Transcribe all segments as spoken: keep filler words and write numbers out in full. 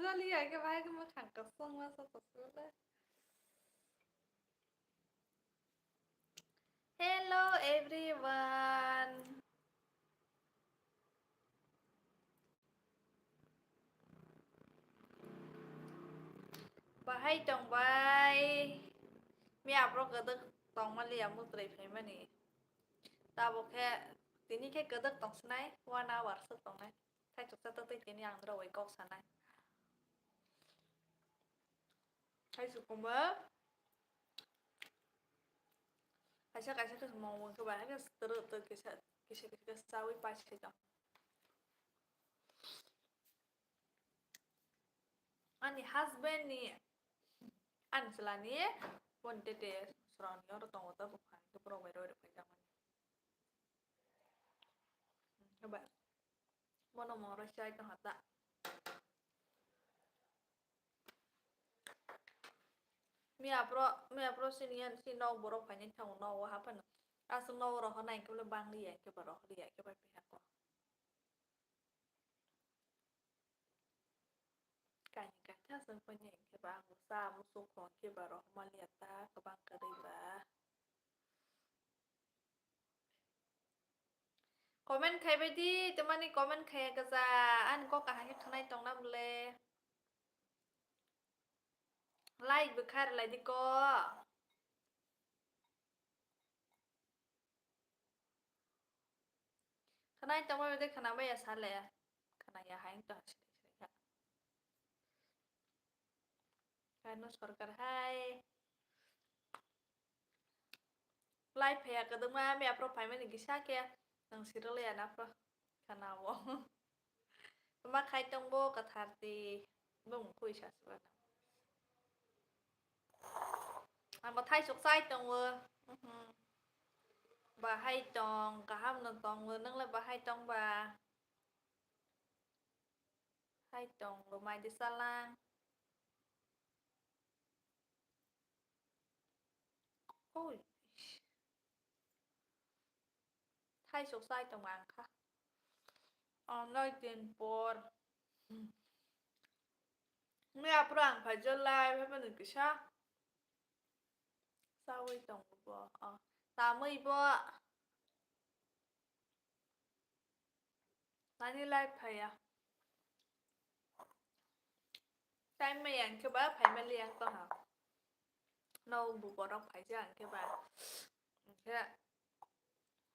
Jali ya ke bahai ke mwkhang kasong masa kasong le. Hello everyone. Bahai tong bai. Mi abrok gadok tong mali ya mutrai phaimani. Tabo khe tini khe gadok tong sinai one hour se tongnai. Thai chuksa ta tei tini ang dra wai kok sanai. Hai sukuma. Kaisa kaisa khe mong mong khe bahai khe stru to kisa kisa kisa chawi pai sai tong. Ani husband ni ani chwla ni phone tete sroni oro tongo ta buphang khe borok bai roi rok khaijak mani. Haba. Bono moro chai tong hata. Miya pro, miya pro siniyan si nok borok phainai thango nok o haphano. Aswk nok o rohor nai khe bwle bang liya khe ba rohor liya khe ba pehako. Kaini kaitha aswk phainai khe ba ang sa musuk khon khe ba rohor maliya ta kwbang kwrwi ba. Comment khaibai di, tamani comment khaiya kaja, ani kok kaham khe khwnai tongna bwle. Like bo khair lai di ko. Khwnai tongma bede khwnamaya sale. Khwnaya hai to hasile sile kha. Kano sorkar hai. Lai phaya kadama me apro phaimani kisa khe nang sirale ya na pro. Khwnao. Ma khai tongbo kathar ti. Bung khui sa sibana. Ang bo thai sok sai tongo. Mhm. Bahai tong, kaham no tongo, nang le bahai tong ba? Hai tongo, mai de salang. Oi. Thai sok sai tong ang kha. Ang noi din por. Me apro ang phai jolai, phai mani kisa. Sawi tong bo. Oh. Tamwi bo. Nani live phaiya. Time ma yang khe ba phai ma liya tong ha. No bu borok phai jang khe ba. Khe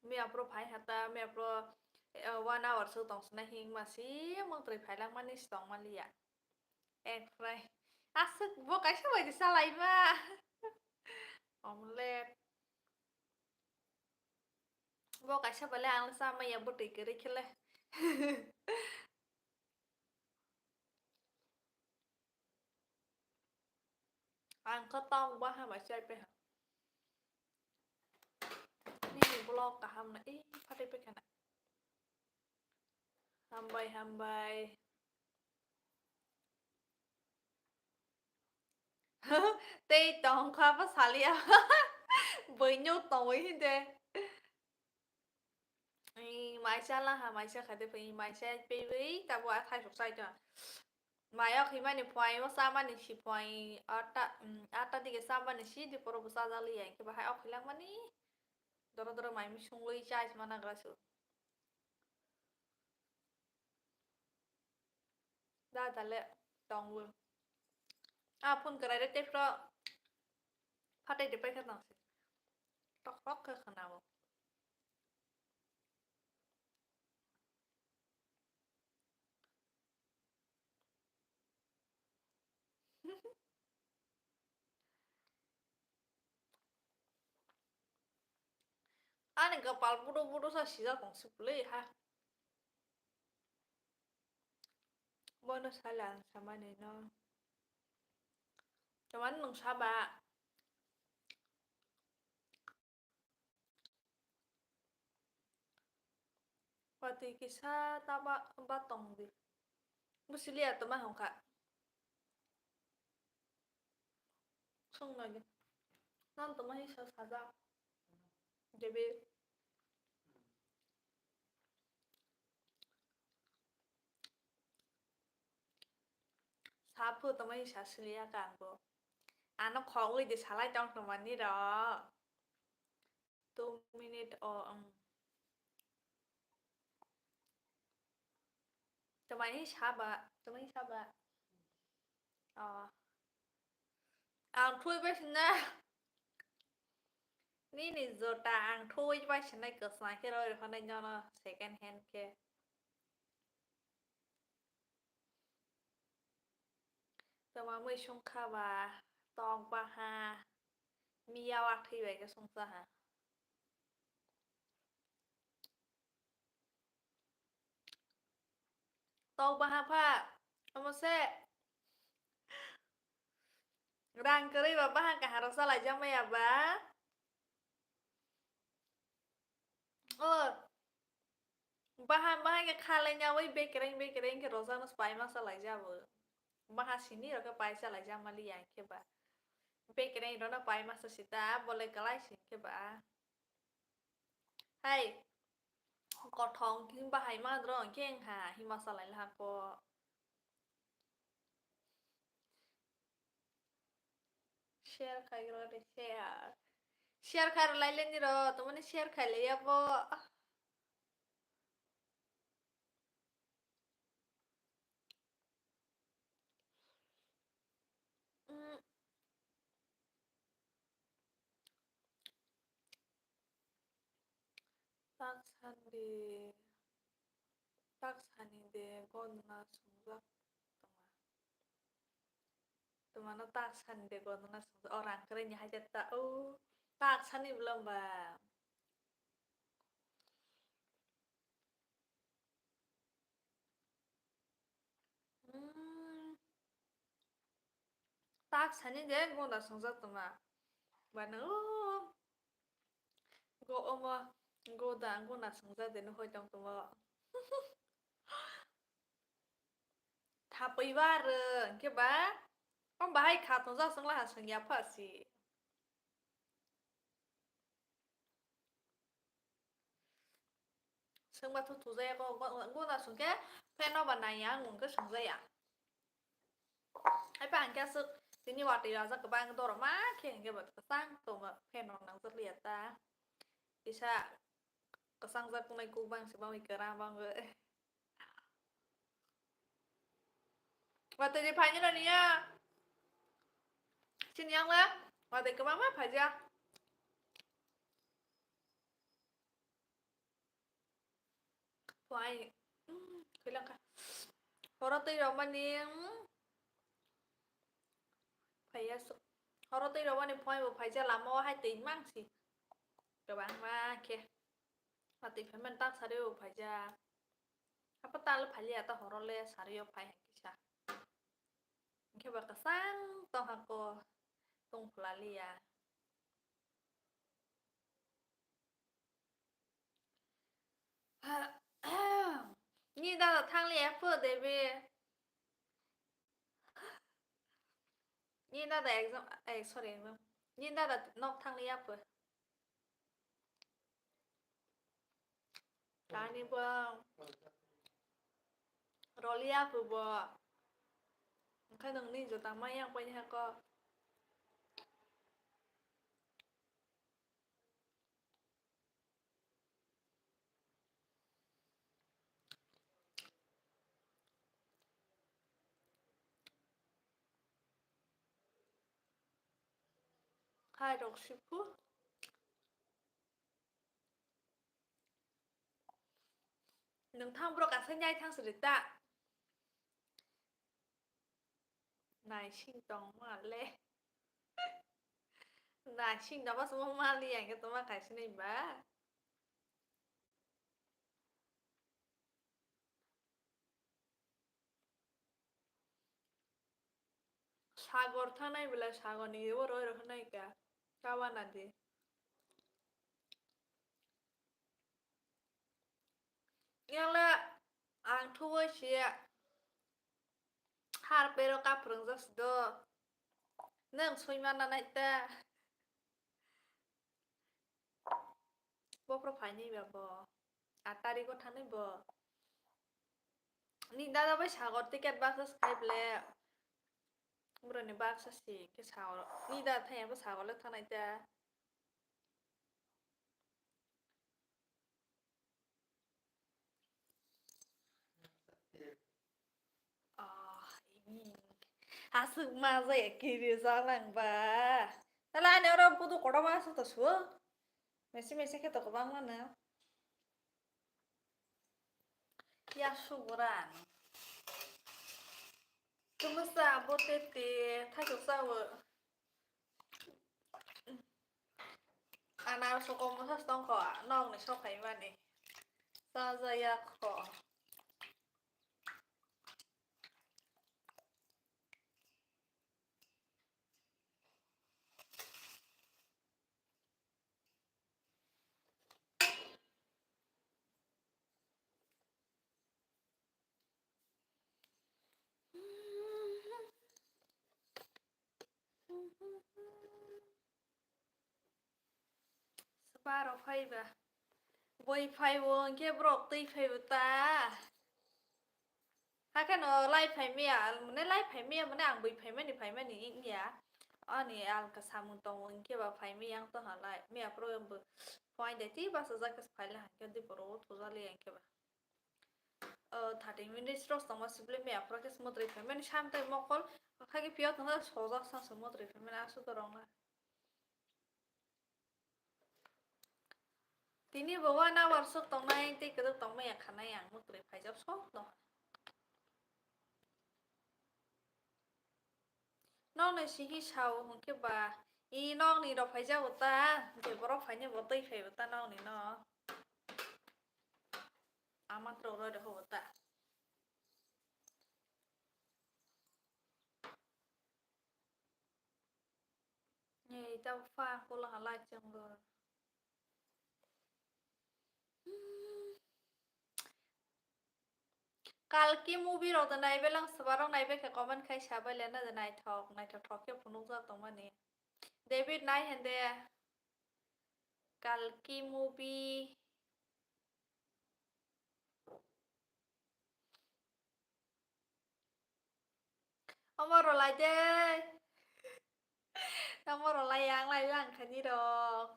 me apro phai hata, me apro, eh, one hour so tong sna hing ma si mong trai phai lang mani si tong ma liya. Ekrai. Aswk bo kaisa bai di salai ma. Omelette. Bo kaisa bale ang sama ya bwtwi kwrwi khele. Ang khe tong ba hamai chai pe ha. Nini vlog kaham na, eh, phatai pe khana. Hambai, hambai. Tei tong kha ba salia. Boino tongwi hinde. Ei, maisa laha, maisa khade phai, maisa peiwi, tabo a thai sok sai ta. Maya khimani phai, o samani si phai, ata, mm, ata dige samani si, di poro bo sajali ya, khe bahai o khilang mani. Doro doro mai mi sungwi chai mana grasu. Da dale tongwi. A phone kwrai re tei phro phatai de paikha tongsi. Tok tok khe khwnao. Ani kapal budu budu sa sijak tong si bwlwi ha. Bono sala ang samani no. Tamani nwng saba. Watwi kisa ta ba, ba tong di. Bo siliya toma hongkha. Song nai di. Nang toma hi sa sajak. Debi. Aphu tamani sa siliya ka ang bo. Ano khogwi de salai tong tamani ro. Two minute o, um. Tamani saba, tamani saba. Oh. Ang thui bai sina. Nini jota ang thui bai sinai kwsang khe roi rw phanai nono second hand khe. Tama mui songkha ba, tok baha, miya wathwi bai khe songsa ha. Tok baha pha, omo se. Rang kwrwi ba bahan kaham rok chalai jak maya ba? O, bahan, bahan khe khalai nya ui bekereng, bekereng khe rojak no pai ma chalai jak bo. Bahan sini rok khe pai chalai jak mali ya khe ba. Bekereng rok no pai ma sa sita, bole kalai sing khe ba. Hai, kothong khe bahai ma rok khe wngkha, hima chalai laha ko. Share khai rw de share. Share khai rw lai le ni ro, to mani share khai le ya bo. Mm. Tak sandi, tak sani de gondna sungjak tongma. Tongmano tak sani de gondna sungjak. O rang kwrwi ni hajar ta, o tak sani belum ba. Hmm. Tak sani de gonda songjak tongma. Bana o go omo goda gonda songjak de no hoi tong tongma. Thapwi ba rw hwnkhe ba. Om bahai kha tongjak songla ha songya pha si. Sengba thu thujaya ko, go, go na sungke fan no ba nai ya, ang mungke sungjaya. Hai pa hangke aswk tini watwi rajak kwbang doroma khe hingke bo kwchang tongo fan rok nangjak liya ta. Kisa kwchang jak tongnai kuk bang se bangwi kwrang bangwi. Watwi de phaini rw niya. Chini yang le watwi kwbangma phaijak. Phai, mm, khwlangkha. Horo twi rwmani, mm, phaiya sok. Horo twi rwmani phai bo phaijak lama o hai twi mangsi. Kwbangma khe. Watwi phaimani tak sari bo phaijak. Apa tal phaliya ta horo le sari o phai hai kisa. Hingke ba kwchang tongha ko tong phlaliya. Ni dada thangliya pho debi. Ni dada exam, eh, sorry, exam. Ni dada nok thangliya pho. Tani bo roliya pho bo. Onkhe nwng ni jota maya paini hako. Hai rok sipu. Nwng thang borok asai nai thang siri ta. Naising tongma le. Naising daba suma mali yang ke toma kaisini ba. Sagor thangnai belai sagor ni oro oro hwnai ka. Kawana di. Yala ang thuwi si har pero kaprung jas do. Nang sui mana nai ta. Bopro phaini ba bo. Aat tarikh o thangnai bo. Ni dada bai sagor ticket baksa swkai ble. Boroni baksa si khe sao. Ni da thaya bo sao le thanai ta. Ah, ini. Aswk ma jaya kiri jalang ba. Tala ani oro budu kotorma aswk to suo. Mese mese khe to kwbangma no. Ya suguran. Kumusa bo tete thaisok sao. Ana sokom sa tongkho, nokni sok phaimani. Sajaya kho. Sba rok phai ba. Boi phai bo hwnkhe borok twi phai bo ta. Hakheno lai phai maya, mane lai phai maya, mane ang bui phai mani, phai mani wngya. Ani alka samung tongo hwnkhe ba phai maya wng tongha lai. Maya phuru bo phone de ti basa jakhe phai lai hwnkhe diporo o thujali hwnkhe ba. O thirty minutes rok tongma sibole maya phuru khe mwtai phai mani samtai mokol. Kha khe phiya tongsa sojak sa se mwtai phai mani aswk dorok na. Tini bo one hour sok tongnai tei kwdwk tongmaya khanai ang mwtai phaijak sok no. Nokni simi sao hwnkhe ba i nokni rok phaijago ta, je borok phainai bo twi phaibo ta nokni no. Ama rok roi rok bo ta. Ei, ta fa kola halai chang bo. Kalki movie rok da naibe lang swbarok naibe khe comment khai sabai le na da naithok naithok thok khe phunukjak tongmani. David nai hende Kalki movie. Omo rwlai de. Omo rwlai yang lai lang khani rok.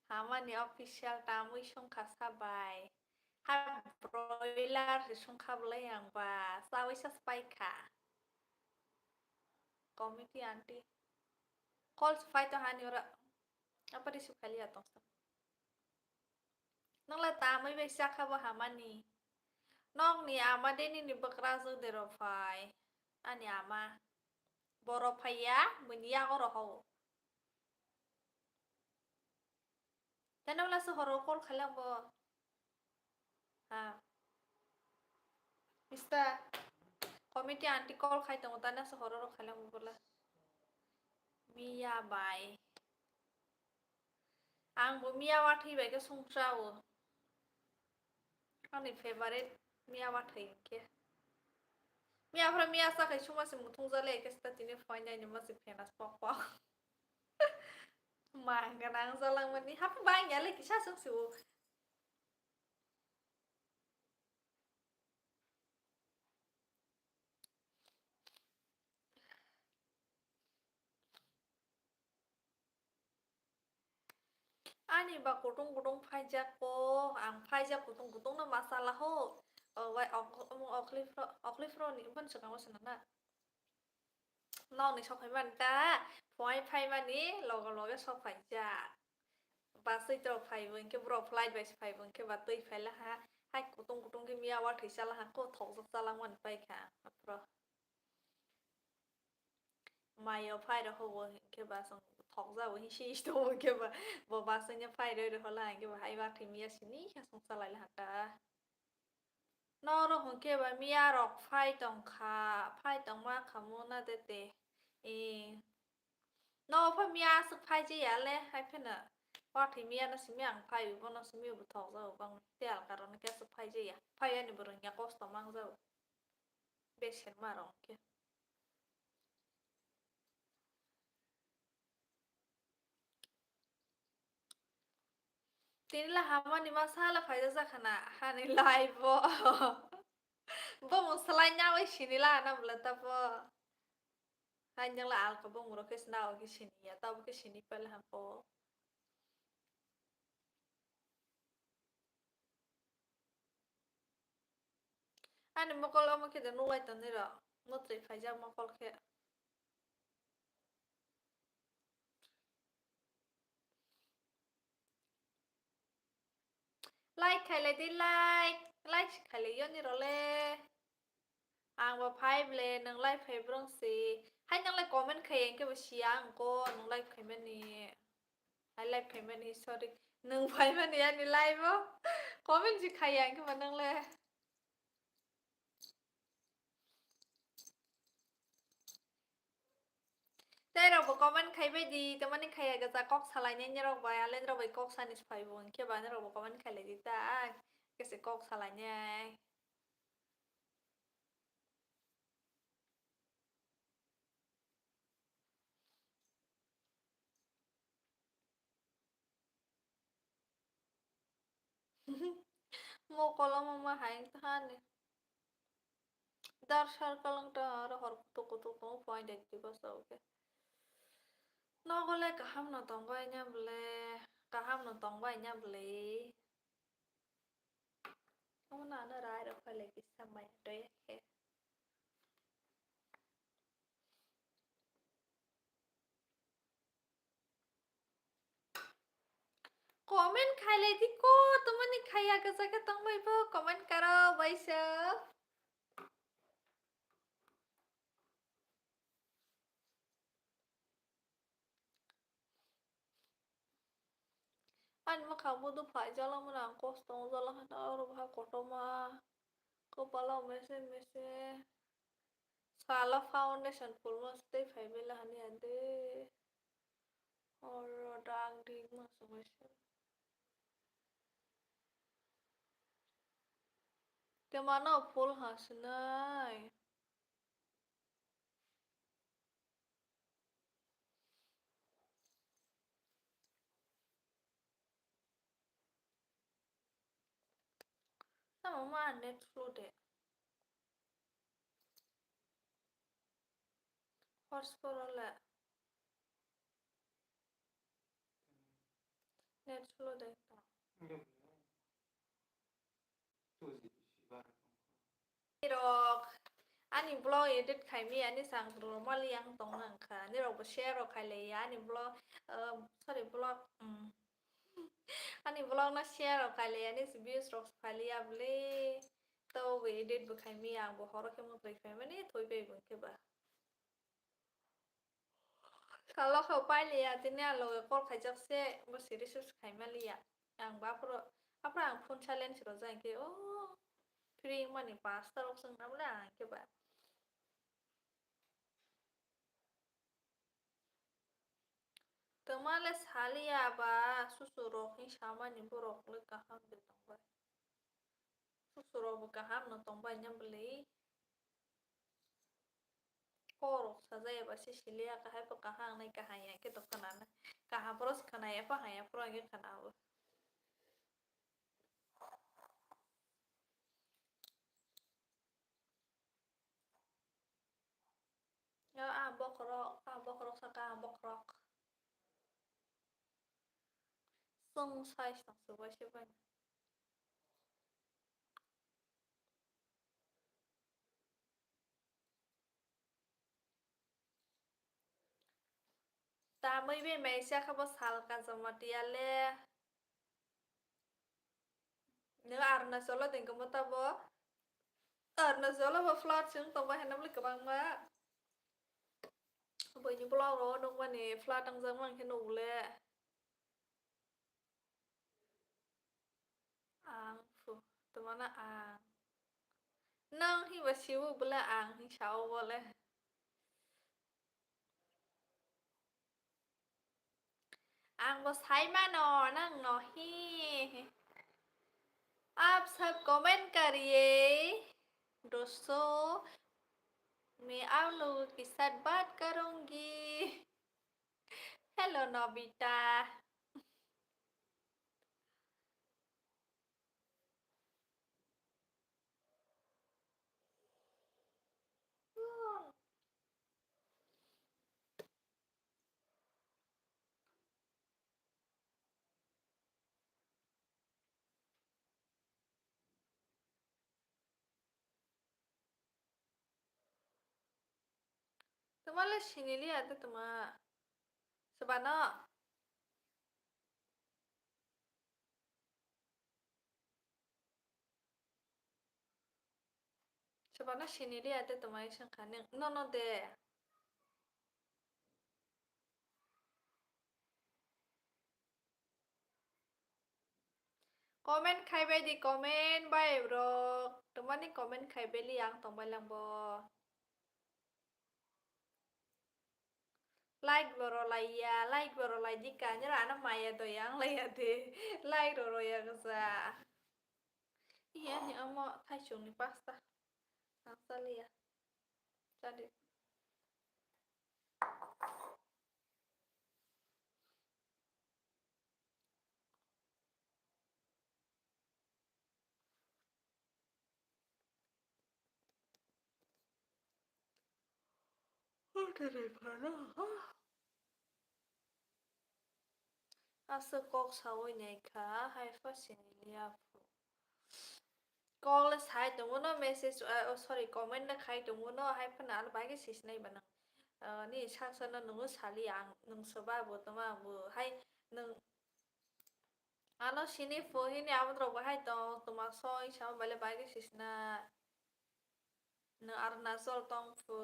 Hamani official tamwi songkha sabai. Ha broiler se songkha bwlai yang ba. Sawi sa spai kha. Committee aunty. Call se phai to hani ora. Apa receive khali ya tong sa. Nokla tamwi bai chakha bo hamani. Nokni ama de nini bwkrajwk de rw phai. Ani ama. Borok phaiya, buini yago rw hao. Tei nokla se horo call khalang bo. Ha. Mister. Committee aunty call khai tongo, tei nokla se horo rw khalang bo bola. Miya bai. Ang bo miya wathwi bai khe songsa o. Ani favorite miya wathwi khe. Miya phra miya sa khai suma se muthung jale khe sta tini phone jai ni ma se famous pok pok. Ma gana ang jalang mani hap bang ya le kisa sung su. Ani ba kutung kutung phaijak ko, ang phaijak kutung kutung no masala ho. O wai ok-, omo oklifro, oklifro ni ban swkang o swnam na. Nokni sok phai mani ta, phai phai mani loge loge sok phaijak. Basui to phai bo hwnkhe borok flight bai se phai bo hwnkhe ba twi phai la ha. Hai kutung kutung khe miya wathwi chala ha ko thokjak chala mani pai kha. Aphro. Mayo phai rok hobo hwnkhe ba chwng thokjao hinwi si tongo hwnkhe ba bo bus wngya phai rwi rw hola hwnkhe ba hai wathwi miya sini khe chwng chalai laha ta. Norok hwnkhe ba miya rok phai tongkha, phai tongma khamu na de te. E. No pha miya aswk phai je ya le hai pheno. Wathwi miya no simi ang phai bono simi bo thokjao bang te al karon khe aswk phai je ya. Phai ani bo rwngya kosto mangjao. Besen ma rong khe. Tini la hamani ma sala phaijak jakhana hani live o. Bo mo salai nyawi sini la na bwla ta bo. Hai nang la alka bong rok khe sna o khe sini ya, tabo khe sini pele hangko. Ani mokol omo khe de nuklai tonwi rw, mwtai phaijak mokol khe. Like khailai di, like, like khailai yoni role. Ang bo phai ble, nang like phai brong si. Hai nang le comment khai ang khe bo si ang ko, nang like khai mani. Hai like khai mani, sorry. Nang phai mani ani live o. Comment si khai ang khe bo nang le. Tei rok bo comment khai bai di, tamani khaiya gajak kok salai nai nirok bai, ale nirok bai kok sani se phai bo, hwnkhe ba nirok bo comment khai lai di ta, kese kok salai nai. Mo kolom ma hai wngkha ni. Dark circle wngtong aro hor kutuk kutuk tongo point active o sa o khe. Nogo le kaham no tong bai nya bwle, kaham no tong bai nya bwle. Omo no ano rai rok phalai kisa mai twi khe. Comment khailai di ko, tamani khaiya gajak khe tongbai bo, comment karo baisa. Ani mwkhang budu phai jala mani ang kosto wngjala hwnwi oro bwkha kotorma kwpalo mese mese salo foundation phulma se tei phai bela hwnwi ande oro dak dik ma swngwi se twmano phul ha swnai. Tamo ma net slow de. Hotspot o le. Net slow de ta. Rok ani vlog edit khaimi ani sang rok mali yang tong nang kha. Ani rok bo share rok khai lai ya ani vlog, ah, sorry, vlog, um, ani vlog no share rok khai lai ya ani views rok khai lai ya bwle. To bo edit bo khaimi ang bo horo khe mo twi khai mani thoi bai bo khe ba. Salo khe pailiya, tini ang loge call khaijak se, bo si receive khaima liya. Ang bo aphuru, aphuru ang phone silent se rwjak, hinkhe o free wngmani pasta rok se wngna bwle ang hinkhe ba. Twma le saliya ba, susu rok hin samani borok le kaham de tongbai. Susu rok bo kaham no tongbai nya bwle. Kok rok sajaya ba se siliya kahai bo kaham nai kaham ya khe to khana na. Kaham phoro se khana ya, pa haya phoro khe khana bo. Yo, ah, bokhorok, ah, bokhorok saka, ah, bokhorok. Chwng size tong se bai se bai. Tamwi bai mai sa kha bo sal kacha matiya le. Nw Arunachal o tongkha bo tabo. Arunachal o bo flood se wng tongma hai nabwle kwbangma. Buini vlog rok nukmani flood wngjak mankhe nugo le. Ang phu, twmana ang. Nang hiba sibu bwle ang hi sao bole. Ang bo sai mano nang no hi. आप सब कमेंट करिए दोस्तों, मैं आप लोगों के साथ बात करूंगी। Hello, Nobita. Toma le siniliya de toma. Sebano. Sebano siniliya de toma isang kha ning. No, no de. Comment khai bai di, comment bai bro. Tomani comment khai beli ang tong bai lang bo. Like bo rw lai ya, like bo rw lai di ka, nira ano maya do yang lai ya de. Like rw rw ya gasa. Iya ni amo thaisung ni pasta. Ang sali ya. Sali. Aswk kok sawi nai kha, hai pha sini liya phu. Kok le sai tongo no message, ah, oh, sorry, comment le khai tongo no, hai phano ano bai khe sisinai ba nang. Ah, ni sak sa no nungo sali ang, nung soba bo toma bo, hai nung ano sini phu hini abo rok bo hai tong, toma soi sama bai le bai khe sisina. Nung Arunachal tong phu,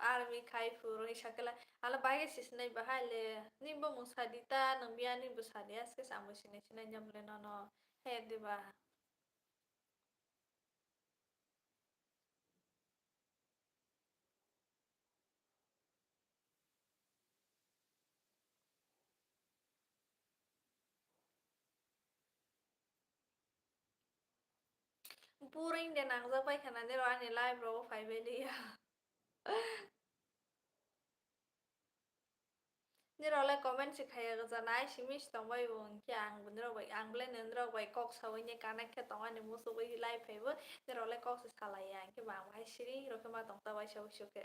army khai phu, roi sakela, ano bai khe sisinai ba hai le, ni bo mung sadi ta, nung biya ni bo sadi, aske sambo sinai sinai nyam le no no, he diba. Boring de nangjak bai khana nirok ani live rogo phai bai liya. Nirok le comment se khaiya gajana, ai simi se tongbai bo hwnkhe ang bo nirok bai, ang belai no nirok bai kok sawi ni connect khe tong ani muchugwi live phaibo, nirok le kok se salaiya, hwnkhe bo ang bo hai siring rok khe ma tong ta bai sawi sukhe.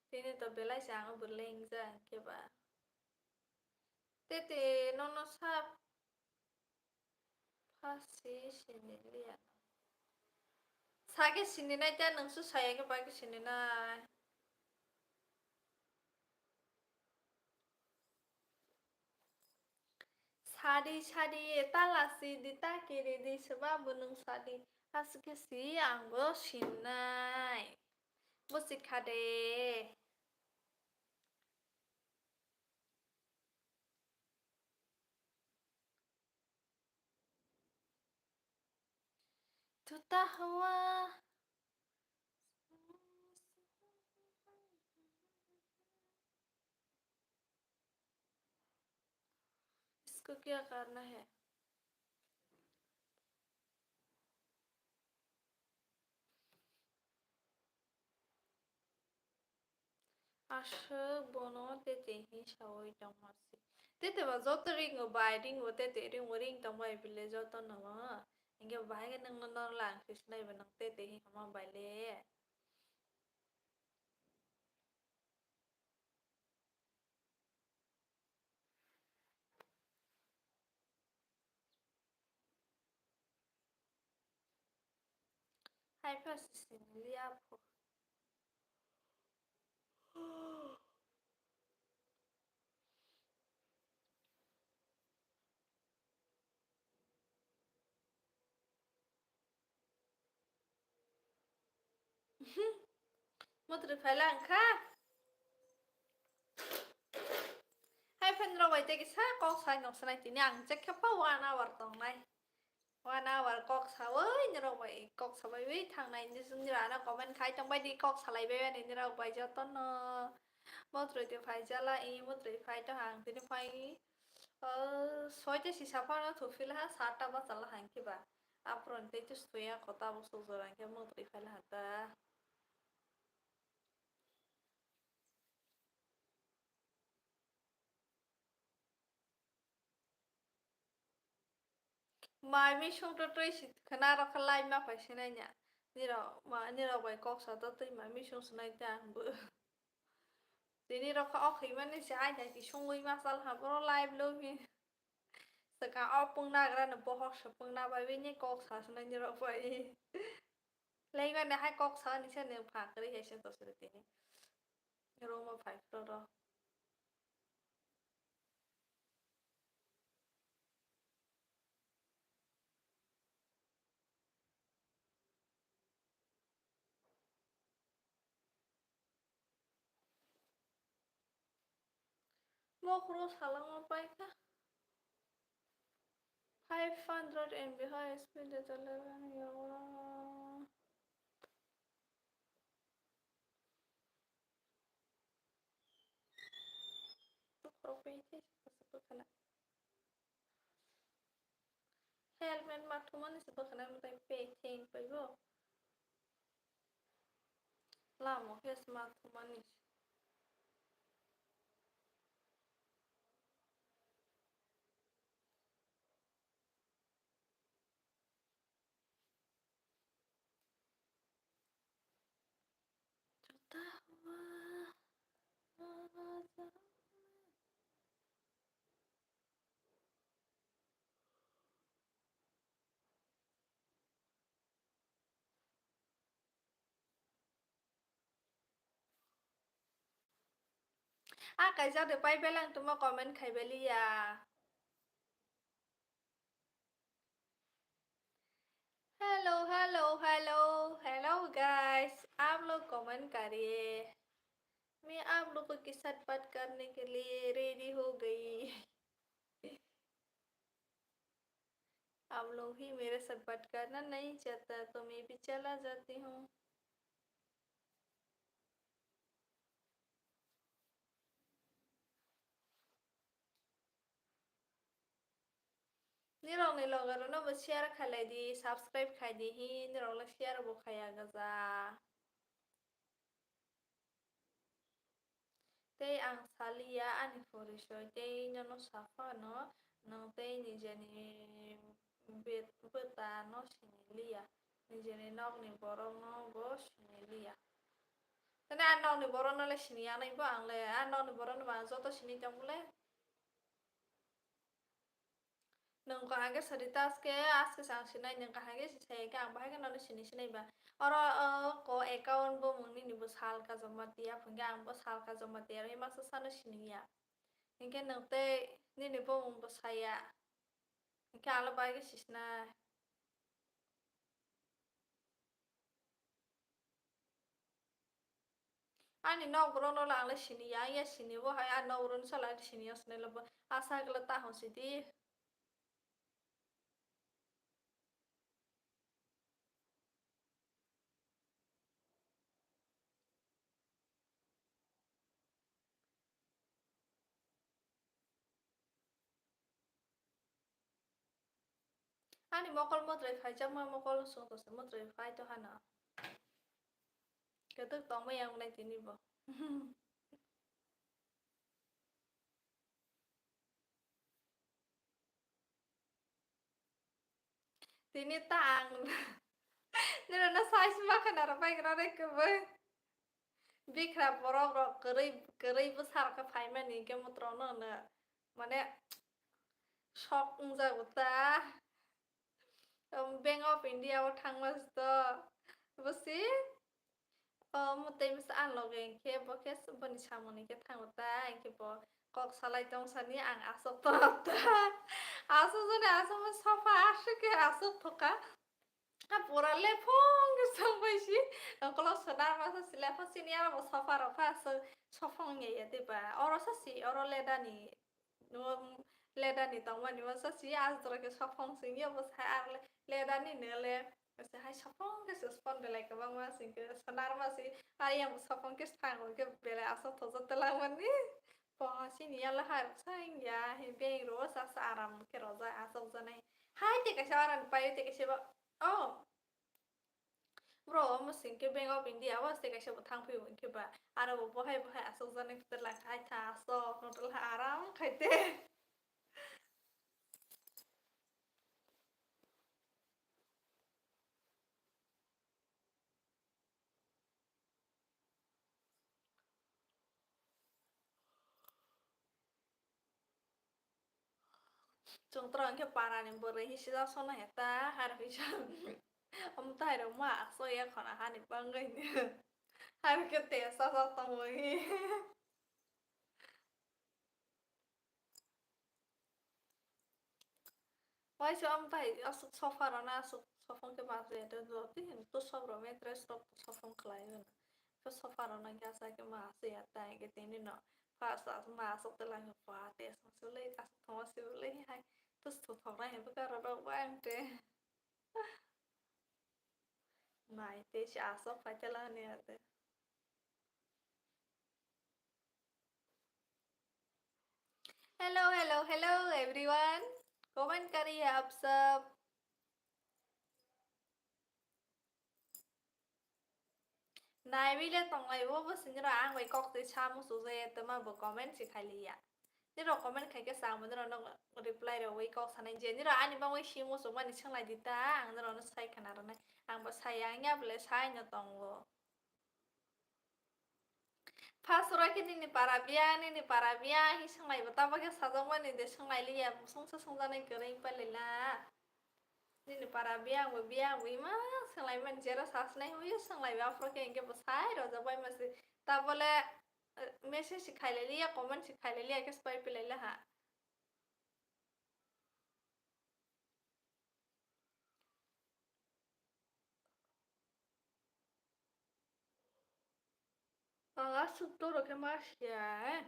Tini to belai se ang bo lengjak hwnkhe ba. Tete nono sa pha si sini liya. Sake sini nai ta nung su saya ke bai ke sini nai. Sadi, sadi, tala si di, ta kiri di, seba bunung sadi. Asike si ang bo sinai. Bo sikha de. Tuta hawa. इसको क्या करना है? Aswk bono tete hi sawi tongma si. Tete ba joto ringo bai, ringo tete ringo ring tong bai bile joto no. Hingke bahai ke nang no lang khe sinai ba nang tete hi hama bai le. Hai pha sisini liya pho. Motri phaila wngkha. Hai phan rok bai tei kisa kok sai nok sanai tini ang check khe pa one hour tongnai. One hour kok sawi nirok bai kok sabai wi thangnai ni rana comment khai tong bai di kok salai bai ani nirok bai jotono. Motri twi phaijala i motri phai tong ang tini phai. Oh, soita sisa phano thuphi laha, satta bachalaha hwnkhe ba. Aphuru tei to suya kho tabuk suk jora hwnkhe motri phai laha ta. Mai misung to twi si khwna rok khe lai ma phai sinai nya. Nirok ma, nirok bai kok sa to twi mai misung sinai ta ang bo. Tini rok khe o khimani se ai dai ti songwi ma sal ha boro live lo hi. Swkang o pungnagra no bohok se pungna bai bini kok sa sinai nirok bai. Lengmani hai kok sa ni se nung pha kwrwi hai se to suri tini. Room o phai phro ro. Bokhro salangma paikha. Five hundred M B high speed data level ni yago. Bokhro paikha. Helmet ma thumani se bwkhwnai mwtai pei theng pai bo. Lama khe se ma thumani se. Juta hua. Ah, kaisa de pai belang tuma comment khai beli ya. Hello, hello, hello, hello guys, आप लोग कमेंट करिए, मैं आप लोगों के साथ बात करने के लिए रेडी हो गई। आप लोग ही मेरे साथ बात करना नहीं चाहता तो मैं भी चला जाती हूँ। Nirokni loge rokno bo share khailai di, subscribe khai di hi, nirok le share bo khaiya gaja. Tei ang saliya ani porisoi, tei nono saphano nwng tei nijeni bet-, bwtano siniliya, nijeni nokni borokno bo siniliya. Tei a nokni borokno le siniya nai bo, ang le a nokni borokno ba ang joto sini tong le. Nwng kaham khe sari ta aske, aske se ang sinai, nwng kaham khe se sai khe ang bahai khe nono sini sinai ba. Oro, o, ko account bumung nini bo Salka Jamatia, phungkhe ang bo Salka Jamatia, aro masa sano siniya. Hinkhe nwng tei nini bumung bo saya. Hinkhe ang le bahai khe sisinai. Ani nok borok no le ang le sini ya, ang ya sini bo hai, ani nok borok ni sala sini ya, sini le bo asa khe le ta hwn sidi. Ani mokol mwtai phaijakma mokol songkose mwtai phai to hano. Ketok tongma yang nai tini bo. Tini ta ang nirokno size ma khna rw pai kwrwi kwbwi. Bikra borok rok kwrwi, kwrwi bwsa rok khe phaimani hinkhe mwtai rokno hwno mane shock wngjago ta. Bank of India o thangma to bwsi. O mwtai masa ang loge hinkhe bo khe boni samung ni khe thango ta, hinkhe bo kok salai tong sani ang aswk tong ta. Aswk jani aswk sofa aswk khe aswk thoka. A pura lephong khe song bai si. Ukolog sonar masa si lephang sini aro bo sofa rok pha aswk sophong ya ya diba. Oro sa si oro ledani. Nw ledani tongmani masa si aswk jora khe sophong sing ya bo sa aro le-, ledani nw le. Asa hai sophong khe se spon belai kwbangma sing khe sonar ma si, ayang bo sophong khe sangwi khe belai aswk thokjak twlangmani. Poha sini yala hai sa wngya, he beng ro sa sa aram khe rojak aswk janai. Hai te kaisa aram pai te kaisa ba, oh. Bro, omo sing khe Bank of India o se kaisa bo thang phai bo hinkhe ba. Aro bo bohai bohai aswk janai kwtal lang hai tha aswk kwtal aram khai te. Chwng toro hinkhe para ni bwrwi hi sijak sona he ta, har hisa. Omo tai rok ma aswk ya khona hani bangwi. Hai khe te sa sa tongwi. Waisa omo tai aswk sofa rok na aswk sofong khe ma aswk ya to jotoi to sob rok mattress rok sofong khlai o. To sofa rok na khe aswk khe ma aswk ya tai khe tini no. First as ma aswk te lang pa te aswk sule aswk thoma sule hai. To thok thok na hai bwkha rok rok ba ang te. Nai te si aswk phai te lang ni ate. Hello, hello, hello, everyone. Comment kari hai aap sab. Naiwi le tonglai o bo sini ro ang bai kok twi sa musu je tama bo comment si khai liya. Nirok comment khai khe sa ang bo nirok no reply rwwi kok sanai je nirok ani bangwi si musu mani swnglai di ta ang nirok no sai khana rwnai. Ang bo sai ang ya bole sai no tongo. First oro khe nini para biya, nini para biya, hi swnglai bo tamo khe sajak mani de swnglai liya, sungsa sungjaknai kwrwi pale la. Nini para biya, ang bo biya, ang bo ima swnglai mani, jera sasnai hwnwi swnglai bo, aphuru khe hinkhe bo sai rojak bai mase. Ta bole, eh, message si khai lai liya, comment si khai lai liya, khe spai pilai la ha. Ang aswk toro khe ma siya, eh.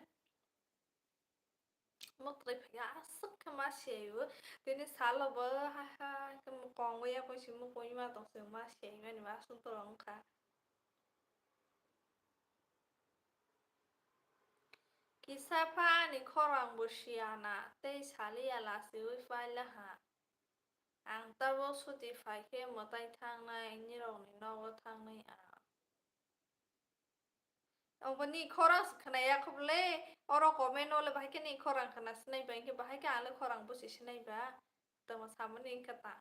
Mokrai phai aswk khe ma siya o. Tini salo bo ha ha khe mokong ya koi si mokong ma tong se ma siya mani ma aswk toro wngkha. Kisa pha ani khorang bo siya na tei saliya lasiwi paila ha. Ang tabuk suti phai khe mwtai thangnai, nirokni nogo thangnai ang. Oboni khorang se khwnaya kho bwle, oro comment o le bahai khe ni khorang khna sinai ba, hinkhe bahai khe ang le khorang busi sinai ba. Tamo samani wngkha ta.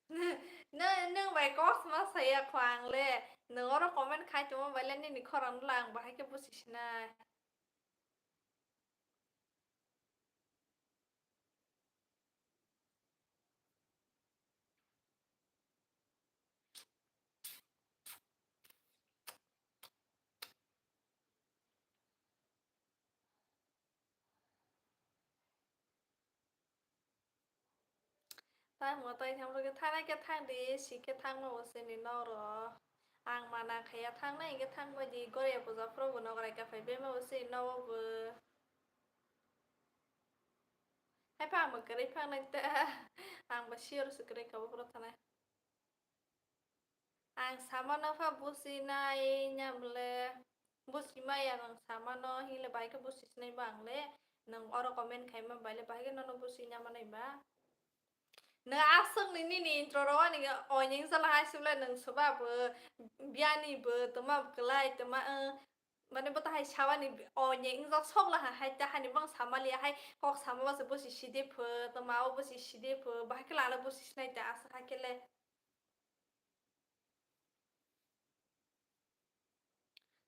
Nw-, nwng bai kok ma saya kho ang le, nwng oro comment khai tongma bai le nini khorang no le ang bahai khe busi sinai. Tamo tei thangro khe thanai khe thang di, si khe thangma bo sini noro. Ang mana khaya thangnai hinkhe thangbai di, goria puja phuru bo nogorai kaphai bema bo sini nogo bo. Hai pha ang bo kwrwi phangnai ta, ang bo sure se kwrwi kha bo phuru thanai. Ang samano pha businai nya bole, busi maya nwng samano hinle bai khe busi sinai ba ang le, nwng oro comment khaima bai le bai khe nono busi nya manai ba. Nwng aswk ni nini intro ro ani oining sala hai sibla nwng soba bo biyani bo toma bo kwlai toma, eh, mane bo tahai sawani oining wngkha sok la hai ta hani bang samali hai kok sama ba se busi sidi pho toma o busi sidi pho bahai khe lala busi sinai ta aswk hai khe le.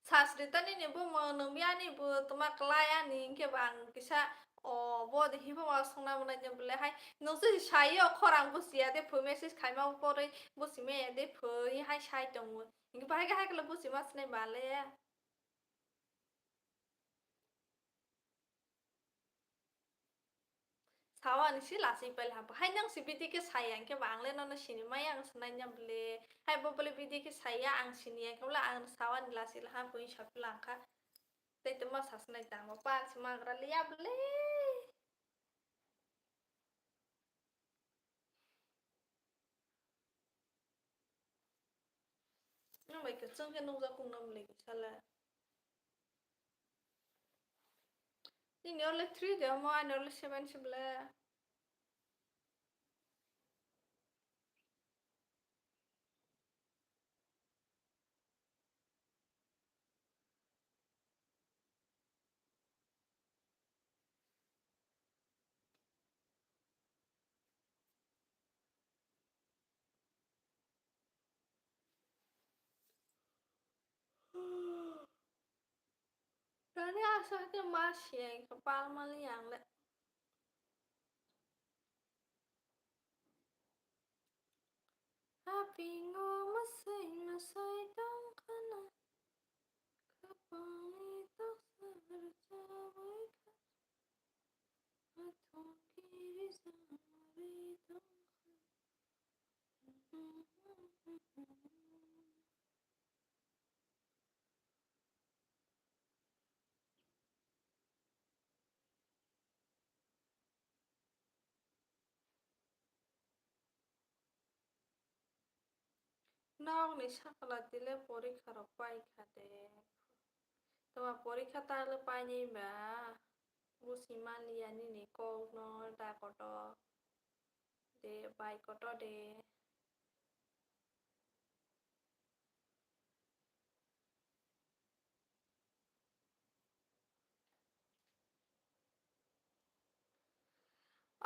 Sasri ta nini bumung nungbi ani bo toma klai ani hinkhe bo ang kisa o bo de hibo ma songna mwnai de bole hai nungse sai o khorang busiya de phu message khaima poroi busi maya de phu hai sai tongo hinkhe bahai khe hai khe busi ma sinai bale. Sawani si lasing pai laha. Hai nang si bidi khe saya hinkhe ba ang le nono sini maya ang sanai nya bole. Hai bo bole bidi khe saya ang sini ya khe bole ang sawani lasi laha pui sapi langkha. Tei tongma sasnai tangma pal si magra liya bole. Nang bai kwchwng khe nukjak kung nang bole sala. Nini ole three de omo ani ole seven si bole. Tani aswk khe ma siya khe palmani yang le. Kapingo masai masai tongkhana, kapangni toksa rwchapwi kha, athung kiri jangwi tongkha. Nokni sakla tile porikha rok paikha de. Toma porikha tale painai ba. Busi manliya nini kokno da koto de, bai koto de.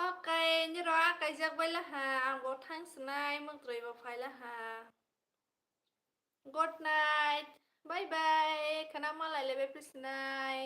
Okay, nirok a kaijak bai laha, ang bo thang swnai, mwtrwi bo phai laha. Good night, bye bye, khana malai le bepri swnai.